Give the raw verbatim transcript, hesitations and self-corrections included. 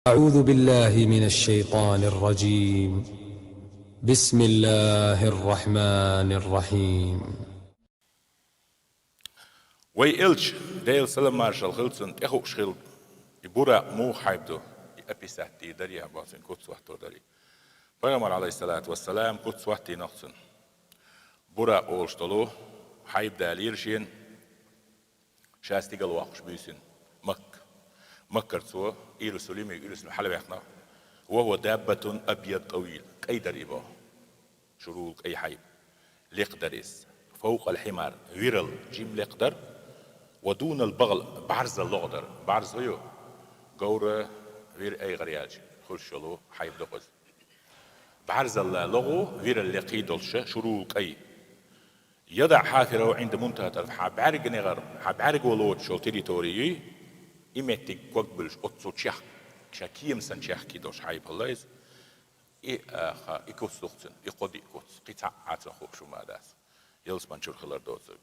أعوذ بالله من الشيطان الرجيم. بسم الله الرحمن الرحيم. Вай элча, Делан салам-маршалла хилда цунна, тӀехуъуш хилла, и Буракъ муха хьайба ду, и описать дийр дарий, хьан боху, цуьнан куц хӀоттор дарий. Пайхамар, Ӏалайхиссалату вассалам, куц хӀоттийнарг цунна. Буракъ олуш долу хьайба далийра шена, ша стигала воккхуш буьйсина Макка. Маккара цо Иерусалиме, Иерусалим хьалаваьккхина. وهو دابة أبيض طويل. КӀай дара и боху. Шурул кӀай хьайба. Лекха дара иза. فوق الحمار. Вирал жима лекха дара. ودون البغل. БӀарзал логӀа дара. БӀарз хӀун ю? Говра, вира айгӀара яьлча хуьлуш йолу хьайба ду-кх иза. БӀарзал логӀа, вирал лекха долуш, шурул кӀай. يضع حافره عند منتهى طرفه. Хьан бӀаьрган негӀар, хьан бӀаьрго лоцуш йолу территори юй, и меттиг ког буьллуш, оццул чехка, ша кема санна чехка долуш хьайба хилла иза. И, аха, и куц ду-кх цуьнан, и кхо-диъ куц, кхин цхьаъ Ӏа цунах хууш хӀума дац. Ялсамани чуьра хилар доцург.